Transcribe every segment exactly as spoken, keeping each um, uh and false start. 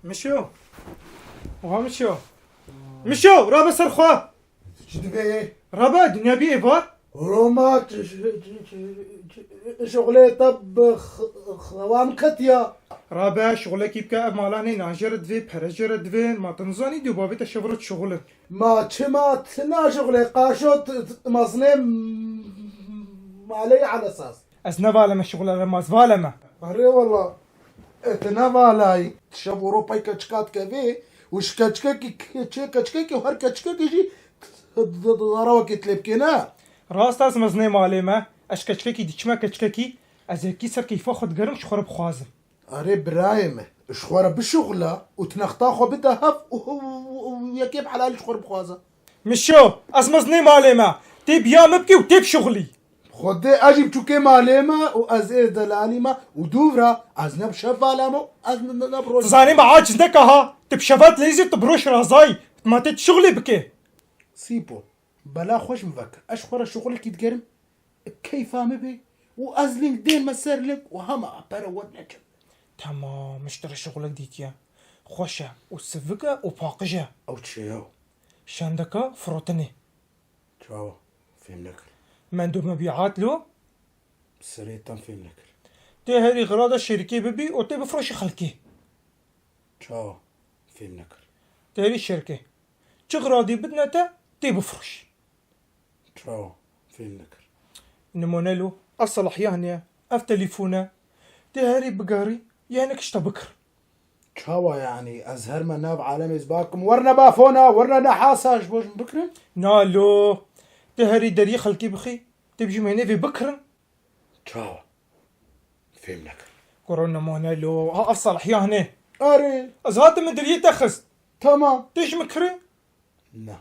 Mişo. Oha Mişo. Mişo, rabe ser xwe. Çi dibe? Rabe, dinya bî êvar. Roma, ç-, ç-, ç-, ç-, şixulê te bi x-, xewan ketiya. Rabe, şixulekî bike, ev mala nê, nan jê re divê, pere jê re divê, ma tu nizanî dû bavê te şev rot şixulin. Ma çima tu naşixulê qaşo t-, t-, mezinê m-, malê Elesas? Ez nevaleme şixule Remaz, valeme. Erê wela, e, tu nevalayî. Tu şev û ro pey keçika dikevê û ji keçikekî, keçê keçikekî û her keçikekî jî d-, d-, d-, darawekê tilê bikê, ne? Rast ez mezinê malê me, ez ji keçikekî diçime keçikekî, ez yekî ser keyfa xwe digerim ji xwe re bixwazim. Erê birayê me, ji xwe re bişuxula û tinexta xwe bide hev û, û, û, û yekê bi helalî ji xwe re bixwaze. Mişo, ez mezinê malê me. Tê biya min bikî û tê bişuxulî. Xwedê ez jî biçûkê malê me û ez ê delalî me û dûvra ez ne bi şev vala me û ez ne, ne, ne bi roj. Tu zanî me aciz neke ha. Tu bi şeva dileyîzî, tu bi roj razayî. Ma tê tu şuxulê bikê. Sîpo, bela xweş min veke. Ez ji xwe re şuxulekî digerim. Keyfa min bê û ez ling dên me ser ling û hema pere wet neçim. Temam, min ji te re şixulek dîtiye. Xweş e û sivik e û paqij e. Ew çi ye? Şandeka firotinê. Çawa? Fêm nekir. Mendû mebîat lo? Serê tam fêm nekir. Tê herî xira de şêrikê bibî û tê bifroşî xelkê. Çawa? Fêm nekir. Tê herî şêrikê. Çi xiradî bidine te, tê bifroşî. Çawa? Fêm nekir. Nimûne lo, ev selahiya hene ye, ev telîfon e. Tê herî bigerî, yê hinek ji te bikir. Çawa yanî? Ez herme nav alemê ez bakim, werne ba fona, werne nehasa, ji bo ji min bikirin? Na lo, tê herî deriyê xelkê bixî, tê bijî me nêvê bikirin. Çawa? Fêm nekir. Kuro nimûne lo, ha ev selahiya hene. Erê. Ez hatim min deriyê te xist. Tamam. Tê ji min kirê? Na.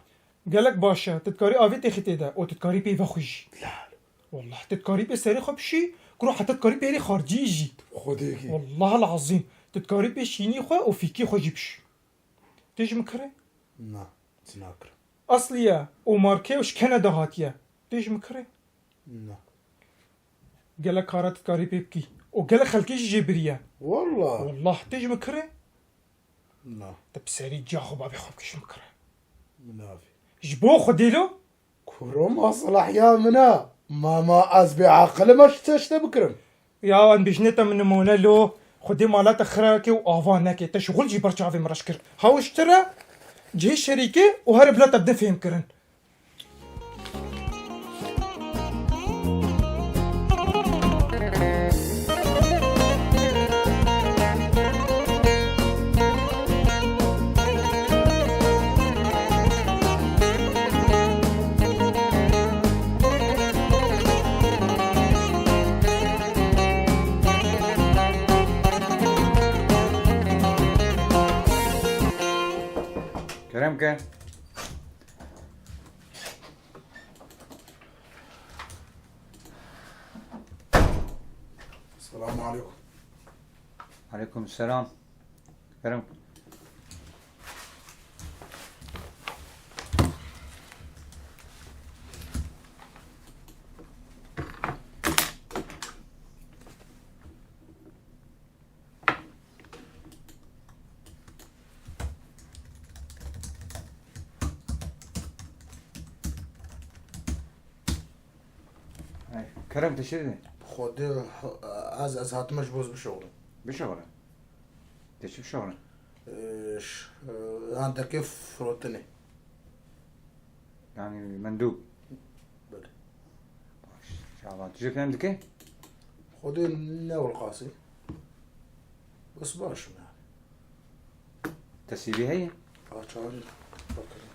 Gelek baş e. Tu dikarî avê têxî tê de û tu dikarî pê vexwî jî. La. Wallah, tu dikarî pê serê xwe bişî, kuro heta dikarî pê herî xarcî jî. Xwedê kî. Wallah el-azîm. Tu dikarî pê şînî xwe û fîkî xwe jî bişî. Tê ji min kirê? Na, ez nakirim. Eslî ye û marke û ji Kanada hatiye. Tê ji min kirê? Na. Gelek kara tu dikarî pê bikî. Û gelek xelkê jî jê biriye. Wallah. Wallah, tê ji min kirê? Na. Tu bi serî ciya xwe babê xwe bikişin bikire. Min navê. Ji bo Xwedê lo? Kuro ma selahiya min e. Ma, ma ez bê aqil im, ez ji te, ji te bikirim. Ya em bêjinê te min nimûne lo. Xwedê mala te xira ke û ava neke. Te şixul jî ber çavê min re ji kir. Hew ji te re cihê şerîkê û here bila te bidin fêm kirin. Kerem ke. Selamun aleyküm. Aleyküm selam. Kerem. Ay, Kerem, te çi didin? Xwedê, ez, ez hatime ji bo ez bişewlim. Bişewre? Te çi bişewre? Ee, ş-, e, handekê firotinê. Yani mendû. Belê. Baş. Şaban, tu jî fêm dikî? Xwedê ne welqasî. Bes baş im yani. Te C V heye? Aç, aç. Bakalım.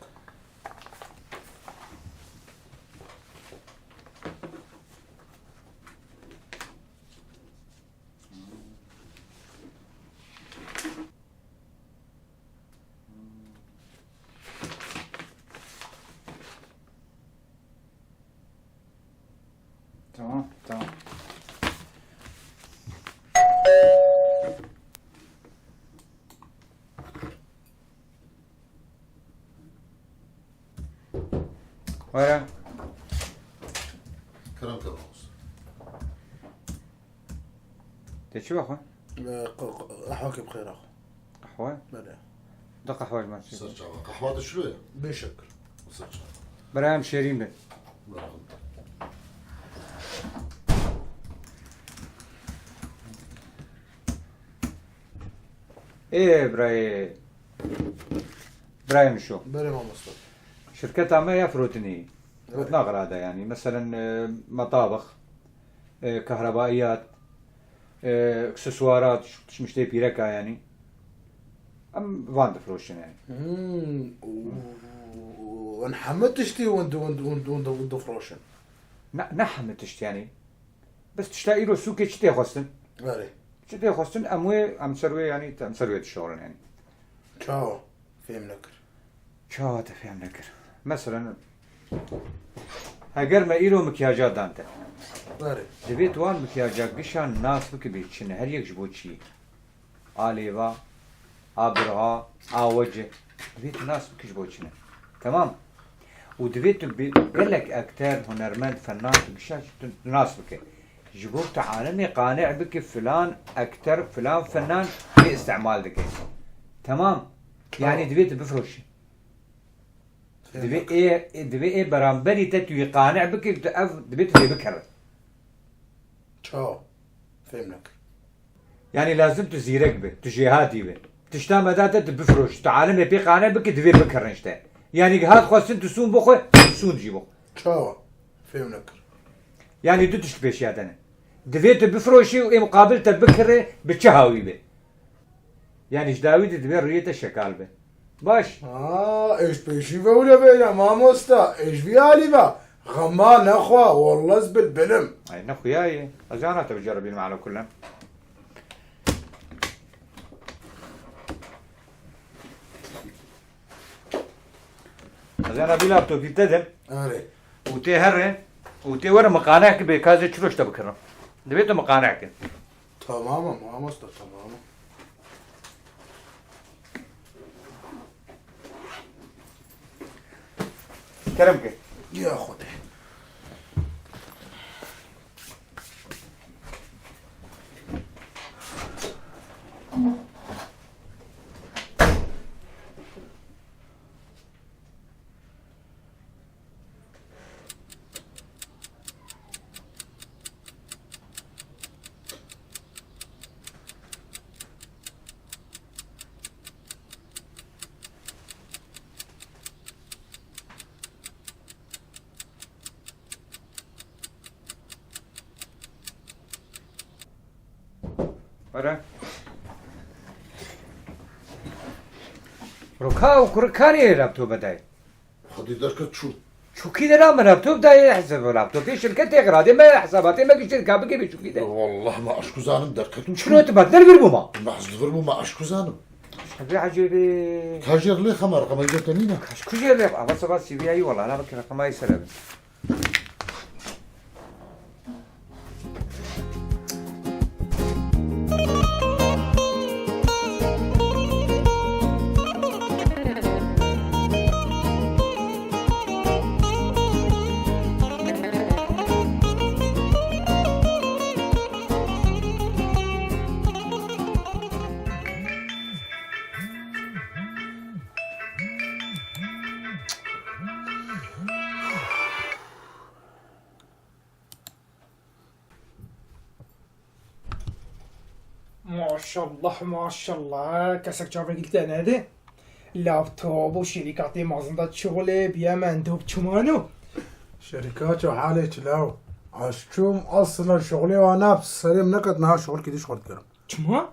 Tamam, tamam. Were. Kerem ke, Te çi vexwe? Qehweke bi xêr ax. Qehwe? Belê. Du qehwe ji me çêkin. Ser çava. Qehwa tu şilo ye? Bê şekir. Ser çava. Bira em şêrîn bin. Bira. Ê birayê, birayê min şo. Belê mamosta. Şirketa me ya firotinê. Evet. Firotina xira de yanî. Meselen, e, metabix, e, kahrebaiyat, e, aksesuarat, tişt-, tiştê pîreka yanî. Em van difiroşin yanî. Hmm, û, û, û, heme tiştî hûn di-, hûn di-, hûn di-, hûn di-, hûn difroşin? Ne, ne heme tişt yanî. Bes tişta îro sûkê çi tê xwestin? Erê. Çi tê xwestin, em wê, em ser wê, yanî, em ser wê dişorin, yanî. Çawa? Fêm nekir. Çawa te fêm nekir? Meselen, heger me îro mikyaja dan te. Erê. Divê tu wan mikyaja gişan nas bikibî çi ne, her yek ji bo çi ye. A lêva, a birha, a wece. Divê tu nas bikî ji bo çi ne. Temam. Û divê tu bi gelek ekter, hunermend, fenan tu gişa tu nas bike. Ji bo tu alemê qane bike filan ekter, filan fenan vê îstimal dike. Temam. Yanî divê tu bifroşî. Divê ê, divê ê beramberî te tu yê qane bike, tu ev divê tu lê bikere. Çawa? Fêm nekir. Yanî lazim tu zîrek be, tu jêhatî be. Tişta me da te tu bifroş, tu alemê pê qane bike, divê bikirin ji te. Yanî hat xwestin tu sûn bixwe, tu sûn jî bixwe. Çawa? Fêm nekir. Yanî du tişt pêşiya te ne. Divê tu bifroşî û ê muqabil te bikire bi çi hawî be. Yanî ji dawî de divê rûyê te şekal be. Baş. Ha, ê ji pêşî ve wile bêne mamosta, ê ji vî alî ve. Xema nexwe, wallah ez bilbilim. Ay, ne xuya ye. Ez ana te biceribînim ala kullen. Ez ana vî laptopî te dim. Erê. Û tê here, û tê were miqaneh ki bê kazê çiroş te bikirim. Divê tu miqaneh ki. Tamam e mamosta, tamam e. Kerem ke. Ya Xwedê. Were. Roka û kurikaniye laptopa dayê. Xwedî derket çû. Çûkî de na min laptop dayê hesab laptopê şirketê xiradê me hesabatê me giştê ka bikê bê çûkî de. Wallah ma aşku zanim derket û çû. Çilo tu bat ne vir bûma? Ma ez li vir bûma aşku zanim. Şebi ecêbê. Ka jêr lê xema reqema îca te nîne. Kaş ku jêr lê. Ama sabah C V A'yî wala na bikê reqema î sere bin. Maşallah, maşallah. Kesek çavekî te nede. Laptop û şerîkatê mezin de şixulê biye mendûb çimano. Şerîkato halê çi law? Ez çûm eslen şixulê wan ne bi serê min neket, niha şixulkî dî ji xwe dikirim. Çima?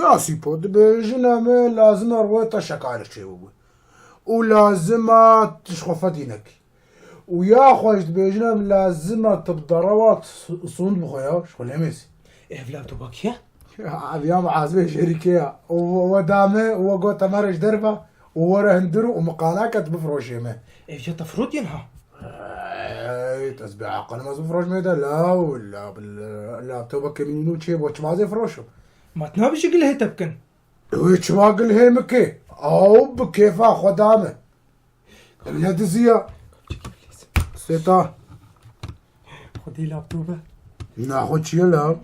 Ya Sîpo, dibêjine me lazim e rûyê te şekarek çêbibû. Û lazim e tu ji xwe fedî nekî. Û ya xwe jî dibêjine em lazim e tu bi derewa sûnd bixwe ya, ji xwe lê mêsî. Ev laptopa kî ye? Ya, ev ya muhasibê şerîkê ya. Û we, we da me, û we got te mere ji derve, û were hundir û miqanake tu bifroşê me. Ev ya te firotiye niha? Ey, ez bêaqil im ez bifroşmê te, law, la, la, laptopeke min nû çê bo, çima ez ê firoşim? Ma tu nabêjî gilhê te bikin? Wê çima gilhê min ke? Ew bi kêfa xwe da me. Em ne diziya. Sêta. Xwedî laptope. Na xwe çi ye la?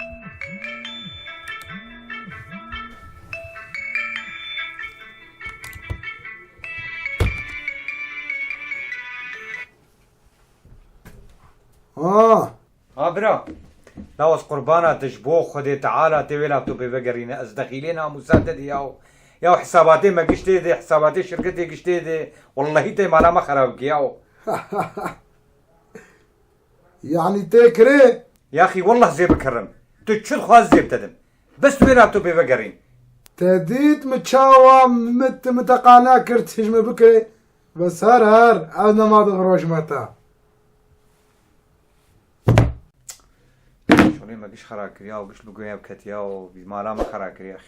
Ah, Ha bira. Lawas qurbana te ji bo Xwedê Teala tê wê laptopê vegerîne. Ez dexîlê namûsa te de yaw. Yaw hisabatê me giş tê de, hisabatê şirketê giş tê de. Wellahî tê mala me xerab kir yaw. Yanî tê kirê? Yaxî wellah zê bikirim. Tu çi dixwaz zê bitedim. Bes tu wê laptopê vegerîn. Te dît min çawa min te qane kir tij min bike? Bes her her ev nema dixrojme te. Şolê me giş xera kiriya û giş bi guya biketiya û mala me xera kiriya.